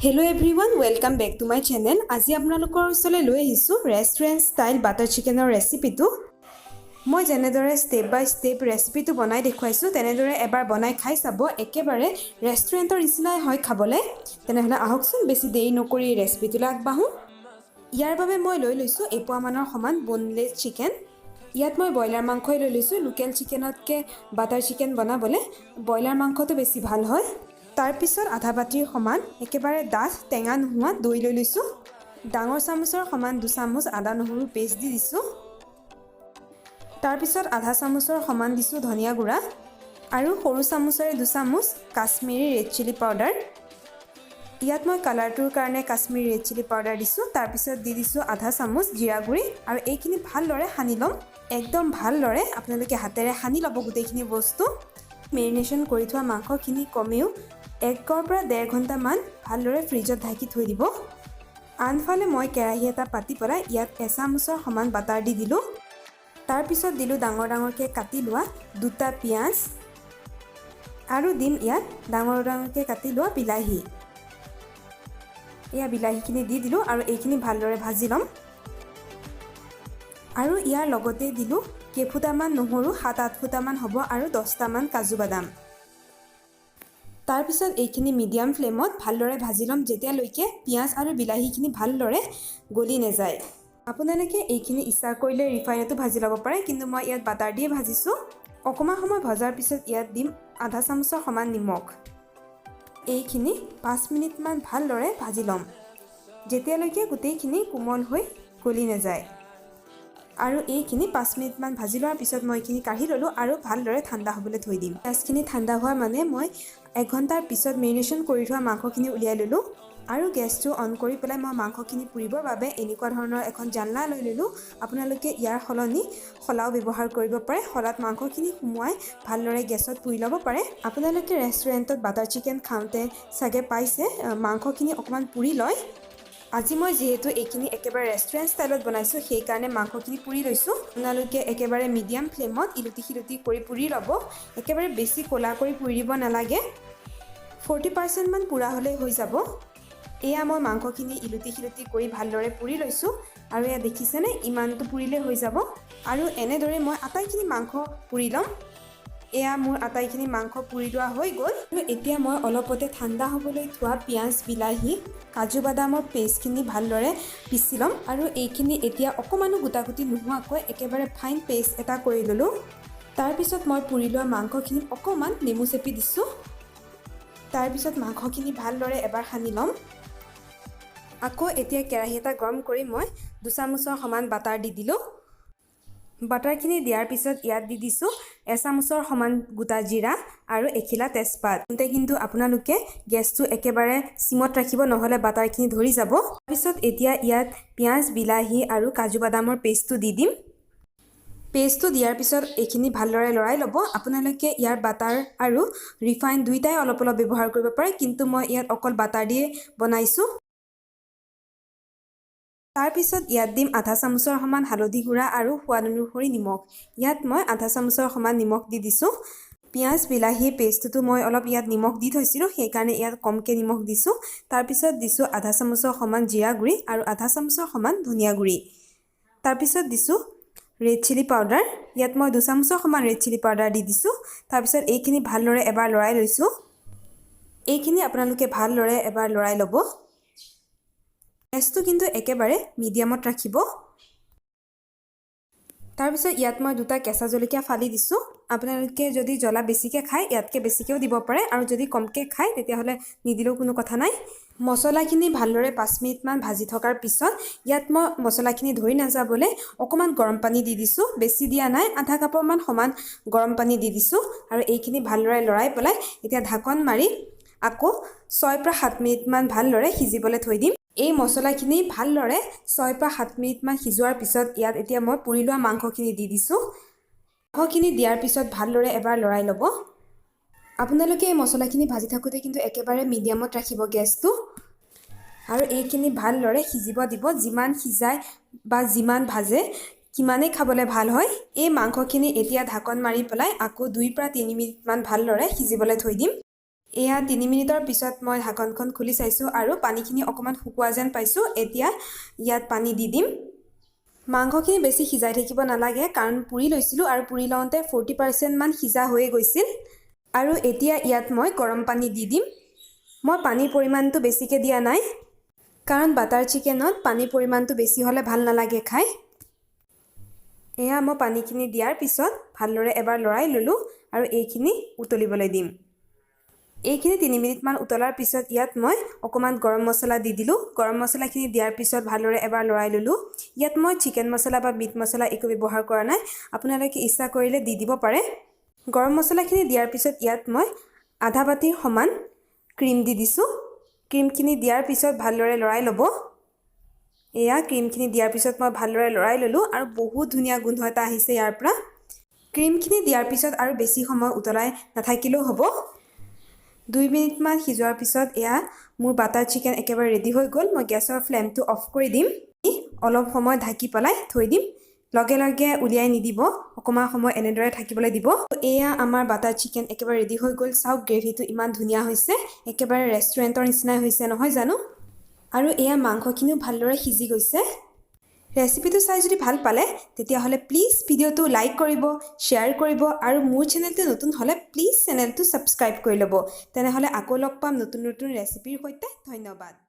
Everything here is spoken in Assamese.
Hello everyone, welcome back to my channel. আজি আপোনালোকৰ ওচৰলৈ লৈ আহিছোঁ ৰেষ্টুৰেণ্ট ষ্টাইল বাটাৰ চিকেনৰ ৰেচিপিটো। মই যেনেদৰে ষ্টেপ বাই ষ্টেপ ৰেচিপিটো বনাই দেখুৱাইছোঁ, তেনেদৰে এবাৰ বনাই খাই চাব। একেবাৰে ৰেষ্টুৰেণ্টৰ নিচিনাই হয় খাবলৈ। তেনেহ'লে আহকচোন, বেছি দেৰি নকৰি ৰেচিপিটোলৈ আগবাঢ়োঁ। ইয়াৰ বাবে মই লৈ লৈছোঁ এপোৱামানৰ সমান বনলেছ চিকেন। ইয়াত মই ব্ৰইলাৰ মাংসই লৈ লৈছোঁ। লোকেল চিকেনতকৈ বাটাৰ চিকেন বনাবলৈ ব্ৰইলাৰ মাংসটো বেছি ভাল হয়। তাৰপিছত আধা বাতিৰ সমান একেবাৰে ডাঠ, টেঙা নোহোৱা দৈ লৈ লৈছোঁ। ডাঙৰ চামুচৰ সমান 2 চামুচ আদা নহৰু পেষ্ট দি দিছোঁ। তাৰপিছত আধা চামুচৰ সমান দিছোঁ ধনিয়া গুড়া আৰু সৰু চামুচেৰে 2 চামুচ কাশ্মীৰী ৰেড চিলি পাউডাৰ। ইয়াত মই কালাৰটোৰ কাৰণে কাশ্মীৰী ৰেড চিলি পাউডাৰ দিছোঁ। তাৰপিছত দি দিছোঁ আধা চামুচ জিৰা গুড়ি আৰু এইখিনি ভালদৰে সানি ল'ম। একদম ভালদৰে আপোনালোকে হাতেৰে সানি ল'ব গোটেইখিনি বস্তু। মেৰিনেশ্যন কৰি থোৱা মাংসখিনি কমেও 1ৰ পৰা 1.5 ঘণ্টামান ভালদৰে ফ্ৰিজত ঢাকি থৈ দিব। আনফালে মই কেৰাহী এটা পাতি পেলাই ইয়াত এচামুচৰ সমান বাটাৰ দি দিলোঁ। তাৰপিছত দিলোঁ ডাঙৰ ডাঙৰকৈ কাটি লোৱা দুটা পিঁয়াজ আৰু দিম ইয়াত ডাঙৰ ডাঙৰকৈ কাটি লোৱা বিলাহী। এয়া বিলাহীখিনি দি দিলোঁ আৰু এইখিনি ভালদৰে ভাজি ল'ম। আৰু ইয়াৰ লগতে দিলোঁ কেইফুটামান নহৰু, 7-8 ফুটামান হ'ব, আৰু 10টামান কাজু বাদাম। তাৰপিছত এইখিনি মিডিয়াম ফ্লেমত ভালদৰে ভাজি ল'ম, যেতিয়ালৈকে পিঁয়াজ আৰু বিলাহীখিনি ভালদৰে গলি নাযায়। আপোনালোকে এইখিনি ইচ্ছা কৰিলে ৰিফাইনতো ভাজি ল'ব পাৰে, কিন্তু মই ইয়াত বাটাৰ দিয়ে ভাজিছোঁ। অকণমান সময় ভজাৰ পিছত ইয়াত দিম আধা চামুচৰ সমান নিমখ। এইখিনি 5 মিনিটমান ভালদৰে ভাজি ল'ম, যেতিয়ালৈকে গোটেইখিনি কোমল হৈ গলি নাযায়। আৰু এইখিনি 5 মিনিটমান ভাজি লোৱাৰ পিছত মই এইখিনি কাঢ়ি ল'লোঁ আৰু ভালদৰে ঠাণ্ডা হ'বলৈ থৈ দিম। পিঁয়াজখিনি ঠাণ্ডা হোৱা মানে মই এঘণ্টাৰ পিছত মেৰিনেশ্যন কৰি থোৱা মাংসখিনি উলিয়াই ল'লোঁ আৰু গেছটো অন কৰি পেলাই মই মাংসখিনি পুৰিবৰ বাবে এনেকুৱা ধৰণৰ এখন জানলা লৈ ল'লোঁ। আপোনালোকে ইয়াৰ সলনি শলাও ব্যৱহাৰ কৰিব পাৰে। শলাত মাংসখিনি সুমুৱাই ভালদৰে গেছত পুৰি ল'ব পাৰে। আপোনালোকে ৰেষ্টুৰেণ্টত বাটাৰ চিকেন খাওঁতে চাগে পাইছে, মাংসখিনি অকণমান পুৰি লয়। আজি মই যিহেতু এইখিনি একেবাৰে ৰেষ্টুৰেণ্ট ষ্টাইলত বনাইছোঁ, সেইকাৰণে মাংসখিনি পুৰি লৈছোঁ। আপোনালোকে একেবাৰে মিডিয়াম ফ্লেমত ইলুটি সিলুটি কৰি পুৰি ল'ব। একেবাৰে বেছি ক'লা কৰি পুৰি দিব নালাগে, 40%মান পোৰা হ'লেই হৈ যাব। এয়া মই মাংসখিনি ইলুটি সিলুটি কৰি ভালদৰে পুৰি লৈছোঁ আৰু এয়া দেখিছেনে, ইমানটো পুৰিলে হৈ যাব। আৰু এনেদৰে মই আটাইখিনি মাংস পুৰি ল'ম। এয়া মোৰ আটাইখিনি মাংস পুৰি লোৱা হৈ গ'ল। আৰু এতিয়া মই অলপতে ঠাণ্ডা হ'বলৈ থোৱা পিঁয়াজ, বিলাহী, কাজু বাদামৰ পেষ্টখিনি ভালদৰে পিচি ল'ম। আৰু এইখিনি এতিয়া অকণমানো গোটা গুটি নোহোৱাকৈ একেবাৰে ফাইন পেষ্ট এটা কৰি ল'লোঁ। তাৰপিছত মই পুৰি লোৱা মাংসখিনিত অকণমান নেমু চেপি দিছোঁ। তাৰপিছত মাংসখিনি ভালদৰে এবাৰ সানি ল'ম। আকৌ এতিয়া কেৰাহী এটা গৰম কৰি মই 2 চামুচৰ সমান বাটাৰ দি দিলোঁ। বাটাৰখিনি দিয়াৰ পিছত ইয়াত দি দিছোঁ এচামুচৰ সমান গোটা জিৰা আৰু এখিলা তেজপাত। তেন্তে কিন্তু আপোনালোকে গেছটো একেবাৰে চিমত ৰাখিব, নহ'লে বাটাৰখিনি ধৰি যাব। তাৰপিছত এতিয়া ইয়াত পিঁয়াজ, বিলাহী আৰু কাজু বাদামৰ পেষ্টটো দি দিম। পেষ্টটো দিয়াৰ পিছত এইখিনি ভালদৰে লৰাই ল'ব। আপোনালোকে ইয়াৰ বাটাৰ আৰু ৰিফাইন দুয়োটাই অলপ অলপ ব্যৱহাৰ কৰিব পাৰে, কিন্তু মই ইয়াত অকল বাটাৰ দিয়ে বনাইছোঁ। তাৰপিছত ইয়াত দিম আধা চামুচৰ সমান হালধি গুড়া আৰু সোৱাদ অনুসৰি নিমখ। ইয়াত মই আধা চামুচৰ সমান নিমখ দি দিছোঁ। পিঁয়াজ, বিলাহী পেষ্টটোতো মই অলপ ইয়াত নিমখ দি থৈছিলোঁ, সেইকাৰণে ইয়াত কমকৈ নিমখ দিছোঁ। তাৰপিছত দিছোঁ আধা চামুচৰ সমান জিৰা গুড়ি আৰু আধা চামুচৰ সমান ধনিয়া গুড়ি। তাৰপিছত দিছোঁ ৰেড চিলি পাউডাৰ। ইয়াত মই 2 চামুচৰ সমান ৰেড চিলি পাউডাৰ দি দিছোঁ। তাৰপিছত এইখিনি ভালদৰে এবাৰ লৰাই লৈছোঁ। এইখিনি আপোনালোকে ভালদৰে এবাৰ লৰাই ল'ব। গেছটো কিন্তু একেবাৰে মিডিয়ামত ৰাখিব। তাৰপিছত ইয়াত মই দুটা কেঁচা জলকীয়া ফালি দিছোঁ। আপোনালোকে যদি জ্বলা বেছিকৈ খায়, ইয়াতকৈ বেছিকৈও দিব পাৰে আৰু যদি কমকৈ খায়, তেতিয়াহ'লে নিদিলেও কোনো কথা নাই। মছলাখিনি ভালদৰে 5 মিনিটমান ভাজি থকাৰ পিছত ইয়াত মই মছলাখিনি ধৰি নাযাবলৈ অকণমান গৰম পানী দি দিছোঁ। বেছি দিয়া নাই, আধা কাপৰমান সমান গৰম পানী দি দিছোঁ। আৰু এইখিনি ভালদৰে লৰাই পেলাই এতিয়া ঢাকন মাৰি আকৌ 6ৰ পৰা 7 মিনিটমান ভালদৰে সিজিবলৈ থৈ দিম। এই মছলাখিনি ভালদৰে 6ৰ পৰা 7 মিনিটমান সিজোৱাৰ পিছত ইয়াত এতিয়া মই পুৰি লোৱা মাংসখিনি দি দিছোঁ। মাংসখিনি দিয়াৰ পিছত ভালদৰে এবাৰ লৰাই ল'ব। আপোনালোকে এই মছলাখিনি ভাজি থাকোঁতে কিন্তু একেবাৰে মিডিয়ামত ৰাখিব গেছটো আৰু এইখিনি ভালদৰে সিজিব দিব। যিমান সিজায় বা যিমান ভাজে, সিমানেই খাবলৈ ভাল হয়। এই মাংসখিনি এতিয়া ঢাকন মাৰি পেলাই আকৌ 2ৰ পৰা 3 মিনিটমান ভালদৰে সিজিবলৈ থৈ দিম। এয়া 3 মিনিটৰ পিছত মই ঢাকনখন খুলি চাইছোঁ আৰু পানীখিনি অকণমান শুকোৱা যেন পাইছোঁ। এতিয়া ইয়াত পানী দি দিম। মাংসখিনি বেছি সিজাই থাকিব নালাগে, কাৰণ পুৰি লৈছিলোঁ আৰু পুৰি লওঁতে 40%মান সিজা হৈয়ে গৈছিল। আৰু এতিয়া ইয়াত মই গৰম পানী দি দিম। মই পানীৰ পৰিমাণটো বেছিকৈ দিয়া নাই, কাৰণ বাটাৰ চিকেনত পানীৰ পৰিমাণটো বেছি হ'লে ভাল নালাগে খাই। এয়া মই পানীখিনি দিয়াৰ পিছত ভালদৰে এবাৰ লৰাই ল'লোঁ আৰু এইখিনি উতলিবলৈ দিম। এইখিনি 3 মিনিটমান উতলাৰ পিছত ইয়াত মই অকণমান গৰম মছলা দি দিলোঁ। গৰম মছলাখিনি দিয়াৰ পিছত ভালদৰে এবাৰ লৰাই ল'লোঁ। ইয়াত মই চিকেন মছলা বা মিট মছলা একো ব্যৱহাৰ কৰা নাই। আপোনালোকে ইচ্ছা কৰিলে দি দিব পাৰে। গৰম মছলাখিনি দিয়াৰ পিছত ইয়াত মই আধা বাতিৰ সমান ক্ৰীম দি দিছোঁ। ক্ৰীমখিনি দিয়াৰ পিছত ভালদৰে লৰাই ল'ব। এয়া ক্ৰীমখিনি দিয়াৰ পিছত মই ভালদৰে লৰাই ল'লোঁ আৰু বহুত ধুনীয়া গোন্ধ এটা আহিছে ইয়াৰ পৰা। ক্ৰীমখিনি দিয়াৰ পিছত আৰু বেছি সময় উতলাই নাথাকিলেও হ'ব। 2 মিনিটমান সিজোৱাৰ পিছত এয়া মোৰ বাটাৰ চিকেন একেবাৰে ৰেডি হৈ গ'ল। মই গেছৰ ফ্লেমটো অফ কৰি দিম। অলপ সময় ঢাকি পেলাই থৈ দিম। লগে লগে উলিয়াই নিদিব, অকণমান সময় এনেদৰে থাকিবলৈ দিব। এয়া আমাৰ বাটাৰ চিকেন একেবাৰে ৰেডি হৈ গ'ল। চাওক, গ্ৰেভিটো ইমান ধুনীয়া হৈছে, একেবাৰে ৰেষ্টুৰেণ্টৰ নিচিনাই হৈছে, নহয় জানো? আৰু এয়া মাংসখিনিও ভালদৰে সিজি গৈছে। ৰেচিপিটো চাই যদি ভাল পালে, তেতিয়াহ'লে প্লিজ ভিডিঅ'টো লাইক কৰিব, শ্বেয়াৰ কৰিব আৰু মোৰ চেনেলটো নতুন হ'লে প্লিজ চেনেলটো ছাবস্ক্ৰাইব কৰি ল'ব। তেনেহ'লে আকৌ লগ পাম নতুন নতুন ৰেচিপিৰ সৈতে। ধন্যবাদ।